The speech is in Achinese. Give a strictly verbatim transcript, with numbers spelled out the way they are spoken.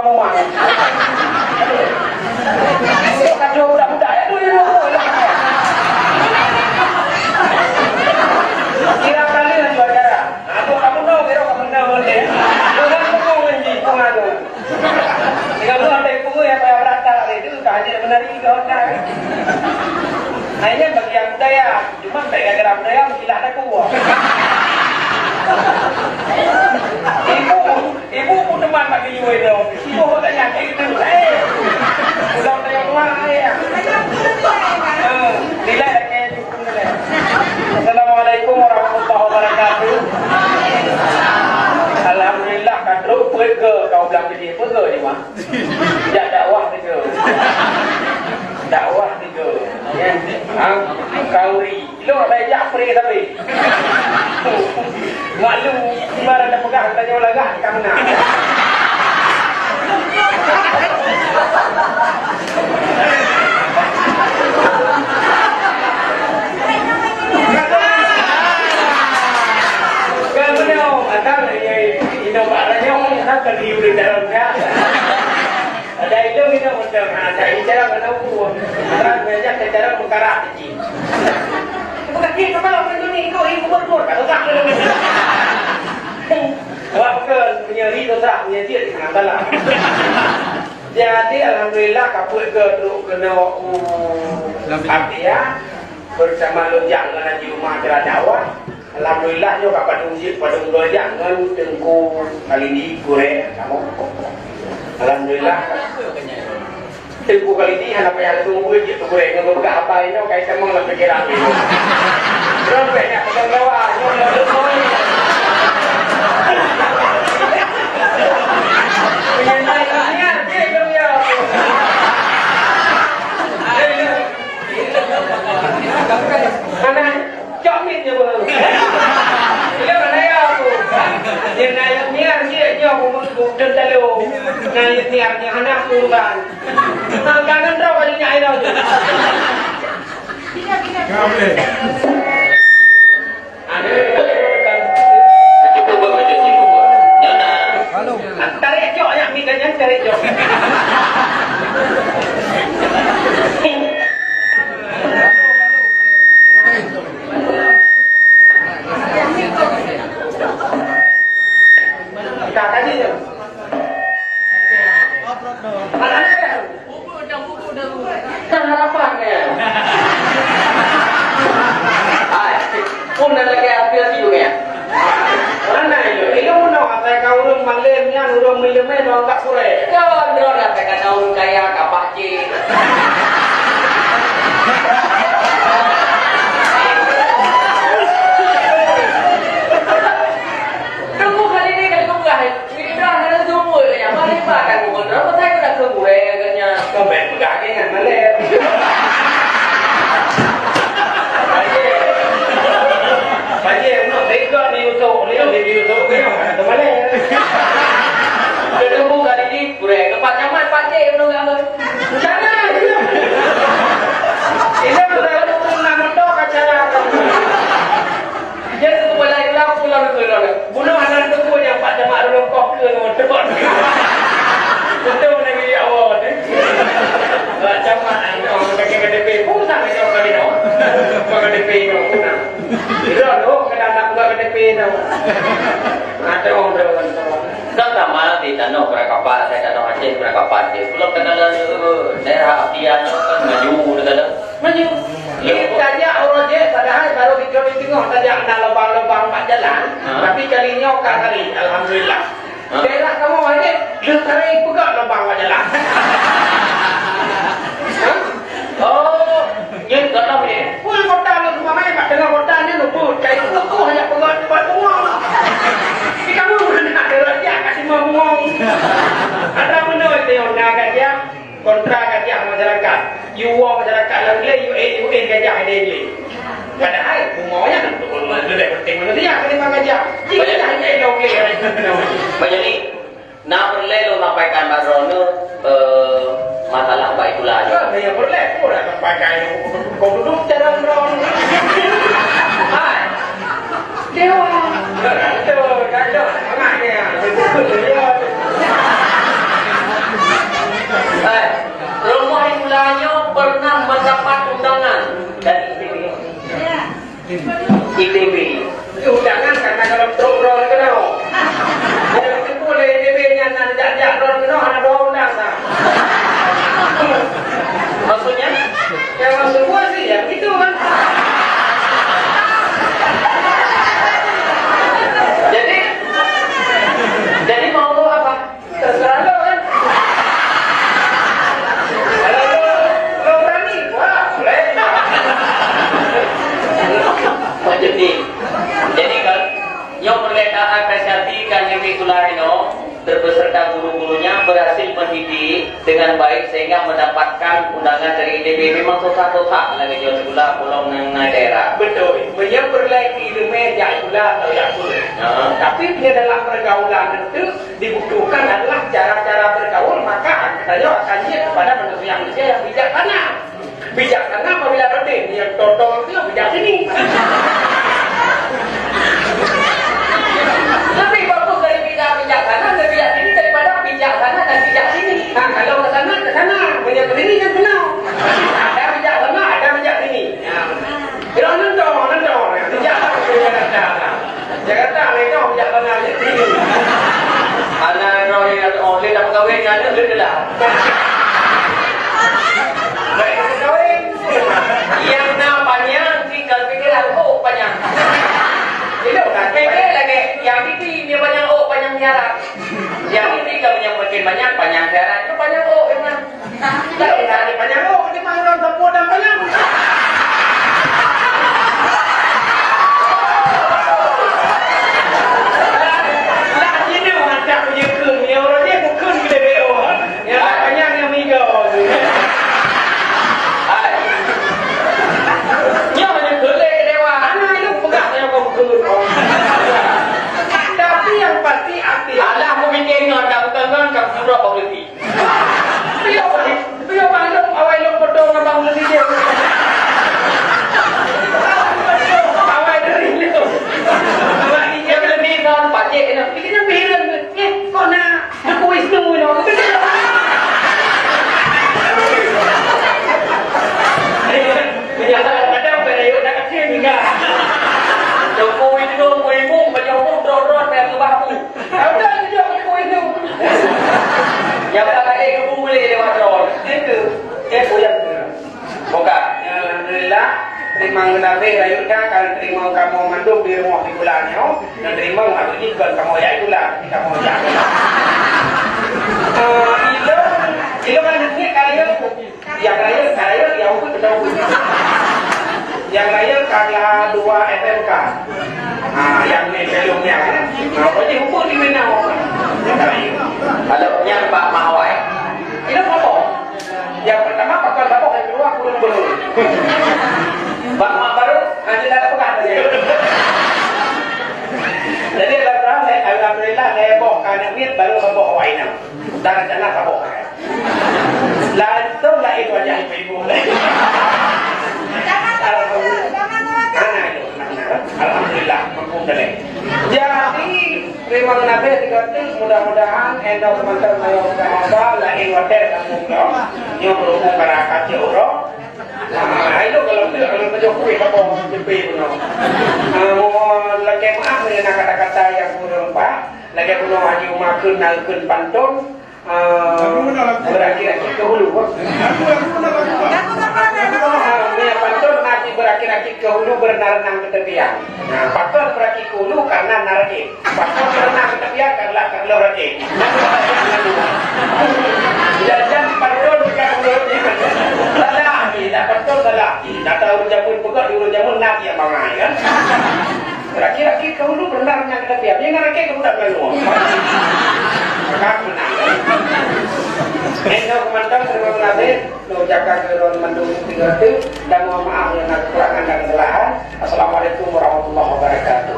Rumah. Sok ka dua budak-budak, ya, dua, dua, dua. Kira kali dua cara. Aku, aku tahu, kira kamu tahu, deh. Dengan punggung ni, punggung aku. Dengan tu sampai punggung yang payah berata, deh. Itu tak hanya menari ke hotel. Akhirnya bagi yang budaya, cuma tak gara-gara budaya, mengkilah aku. Ibu, ibu pun teman bagi you itu. Ibu kok tanya kayak gitu. Eh, pulang dari rumah, eh. Eh, nilai lagi. Assalamualaikum warahmatullahi wabarakatuh. Alhamdulillah, ka trok peuet ke kau blang keudeh, peuet ke ni, Mak? Jak dakwah tiga. Dakwah tiga. Ya. Ha? Kauri. Ilok dah jak free tapi. Malu, ibarat dah pegang, tanya lagak, kita menang. Kan benar, datang dari Ino Pak Ranyong, kan tadi udah jalan dah. Ada itu kita macam, ha, saya bicara kena ukur. Orang banyak secara mengkarak. Bukan dia kepala orang tu ni, kau ibu berbuat, tak usah. Wah, bukan, punya ri tu sah, punya dia di tengah dalam. Jadi, alhamdulillah, kaput ke tu kena u Lam Artia. Bersama Lojak dengan Haji Umar acara dakwah. Alhamdulillah, nyoe ka padum jeuet, padum dua jak ngon Teungku Khalidi Gurèe kamoe. Alhamdulillah. Teungku Khalidi hana payah leusu mubuet jeuet keu Gurèe, ngon geupeugah haba inoe kai tamong lam pikeran. Droe pih nyak peugah gawa, nyoe lam leusu. Meunyan nyan, nyan, cit, nyan, nyan. Hana. Cok mic nyoe beuh. Ilôn hana ya aku. Dia na yuk niar dia nyoe bu bu den talo. Na yuk niar nyoe hana aku kan. Ha, kangen droe kali nyak ilôn. Cukup bagus je, cukup bagus. Nyana. Tarék cok nyak mic kan, tarék cok. Ka tadi tu. Kan harapan kan? Hai, pun dah lagi api-api tu kan? Mana itu? Itu mana asai ka ureueng malém nyan, ureueng malém nyan, ureueng tak purée. Kau droe dah kata daun kaya kapah cik. Tunggu kali ni kali keberah. Ini dah ada sumur kanya. Mari makan kumon. Apa saya kena sumur eh kanya. Kau baik pegang ke ngan malém. Pajé, pajé, nak tega ni utok, ni di utok, ni ada malém. Ketemu kali ni, kurang tempat nyaman, pajé, menunggu. Jangan. Ini udah lu nak motor kaca. Jadi, kepala ilang pulang ke lorong. Bunoe aneuk teungku nyang pat jamak rulung koh ke ngon teukon. Untung Nabi Allah tu. Lah jamak, ah, nyoe pakai K T P. Pusat nyoe kami nyoe. Bukan K T P nyoe, pusat. Tidak, tu, kena nak buka K T P nyoe. Ada orang dah. Kan sama di tanoh Perakapat, saya tanoh Aceh Perakapat je. Pulang kena daerah Apian kan maju, kena. Maju. Iya, tajak uroe jih, padahai baru dikeue di teungoh tajak na lubang-lubang bak jalan, ha? Tapi kali nyoe ka kali, alhamdulillah. Ha? Daerah kamoe ni, leuh taré peugah lubang bak jalan. Ha? Oh, nyan ka lom ni. Pun kota lôn seumamai bak teungoh kota nyan lôn buet, kai kuku hanya peugah bak teungoh. Di kamoe mana ada raja kasih mau bungong. Ada mana itu yang nak gajah? Kontra gajah masyarakat. Yuwoe masyarakat lam glé, yue, yue gajah di glé. Padahai bumoe nyan lebih penting manusia ketimbang gajah. Jika gajah hanya di glé. Banyak ni. Nah, peureulèe lôn sampaikan bak droeneuh, eh, masalah baik pula. Ya, ya, peureulèe. Oh, dah sampaikan. Kau duduk dalam droeneuh. Hai. Dewa. Betul, betul. Betul, betul. I T B. Undangan karena dalam truk droe keunoe. Nyang teupeu lé I T B nyan na jak-jak droe keunoe hana dua undang dah. Maksudnya? Yang maksud gua sih ya gitu kan. Jadi, jadi mau apa? Terserah lo kan. Kalau lo, lo berani, wah, boleh. Macam ni. Jadi kan, nyoe peureulée ta apresiasi keu Nyoe Sulaiman berbeserta guru-gurunya berhasil mendidik dengan baik sehingga mendapatkan undangan dari I T B. Memang susah-susah lagée nyoe sikula polong nang na daerah. Betul. Meunyoe peureulée keu ileumé jak sikula atau jak sekolah. Ha. Tapi bila dalam pergaulan itu dibutuhkan adalah cara-cara bergaul, maka tanyoe akan jeuet kepada manusia-manusia yang bijaksana. Bijaksana apabila raden, yang totong itu yang bijak sini. Lebih bagus dari bijak bijaksana dan bijak sini daripada bijaksana dan bijak sini. Nah, kalau ke sana, ke sana. Punya ke sini, yang kena. Ada bijak sana, ada bijak sini. Ya. Kira nonton, nonton. Bijak sana, bijak sana. Jakarta, mereka bijak sana, bijak sini. Anak roh yang ada oleh dah berkahwin, anak dia dah. Baik, berkahwin. Yang na panyang tinggal pikiran, oh, panyang. Itu kan, pikir lagi, yang pipi dia panyang, oh, panyang siaran. Yang pipi kalau yang makin banyak, panyang siaran. Itu panyang, oh, memang. Lah, lah, dia panyang, oh, dia mah orang sapu dan panyang. Lah, sini orang tak punya keu, ni orang dia bukan gila beo. Yang panyang yang miga tu. Hai. Nyoe hanya keu lé dewa. Anak itu peugah saya kau keu. Tapi yang pasti hati. Alah, mau bikin ngon, tak bukan ngon, tak surah kau lebih. Piye, piye bang lôn, awai lôn foto ngon bang lôn ijin. Awai dari lôn. Awai ijin. Dia lebih ngon pajek kena. Dia kena pikiran. Eh, kok nak Teungku Wisnu ni? Meunyoe kadang-kadang nak kacil juga. Teungku Wisnu, Teungku Ibu, macam umum drop-drop yang tu bahu. Ada juga buku itu. Nyapa tadi ke buku boleh lewat drone. Itu. Eh, puyang. Bukan. Ya, alhamdulillah. Terima kasih rakyat dah kalau terima kamu mandum di rumah di bulan nyoe. Dan terima waktu ni bukan kamu ya itulah di kamu ya. Ah, itu, itu kan ni kali ya. Nyang rayeuk, rayeuk, nyang ukeut, nyang ukeut. Nyang rayeuk kelas dua S M K. Ha, nyang ni belum nyang, eh. Ha, berarti ukeut di mana? Nyang rayeuk. Kalau nyang bak mak awai. Ini apa? Yang pertama pakon saboh, yang kedua kurung beureueng. Bak mak baru, ha, dia dah peugah tadi. Jadi, alhamdulillah, alhamdulillah, lhèe boh ka aneuk miet, baru saboh awai nyan. Dan rencana saboh. Langsung laén wajah ibu-ibu. Alhamdulillah. Nah, itu, nah, nah. Alhamdulillah, mumpung daleh. Jadi, terima kasih tiga ratus, mudah-mudahan endorse sementara saya sama-sama lain hotel kampung kau. Nyoe berhubung pada kacau orang. Nah, itu kalau tidak, kalau kerja kuih apa, jepi pun. Ah, mohon lagi maaf dengan kata-kata yang kurang pas. Lagèe bunoe Haji Uma kheun na kheun pantôn, eh, berakhir-akhir ke hulu, bah. Ah, ya, pantôn na berakhir-akhir ke hulu, berenang-renang ke tepian. Nah, pakon berakhir ke hulu karena na rakit. Pakon berenang ke tepian karena, karena rakit. Jajan pantôn bukan menurut dia. Salah, tak pantôn salah. Tak tahu jamun pokok, dulu jamun nak dia bangai, kan? Laki-laki kamu tu benar nak kata tiap. Dia nak rakyat kamu tak malu. Maka menang. Endo kemantan terima kasih. Lo jaga keron mandum tiga tu. Dan mohon maaf yang ada kekurangan dan kesalahan. Assalamualaikum warahmatullahi wabarakatuh.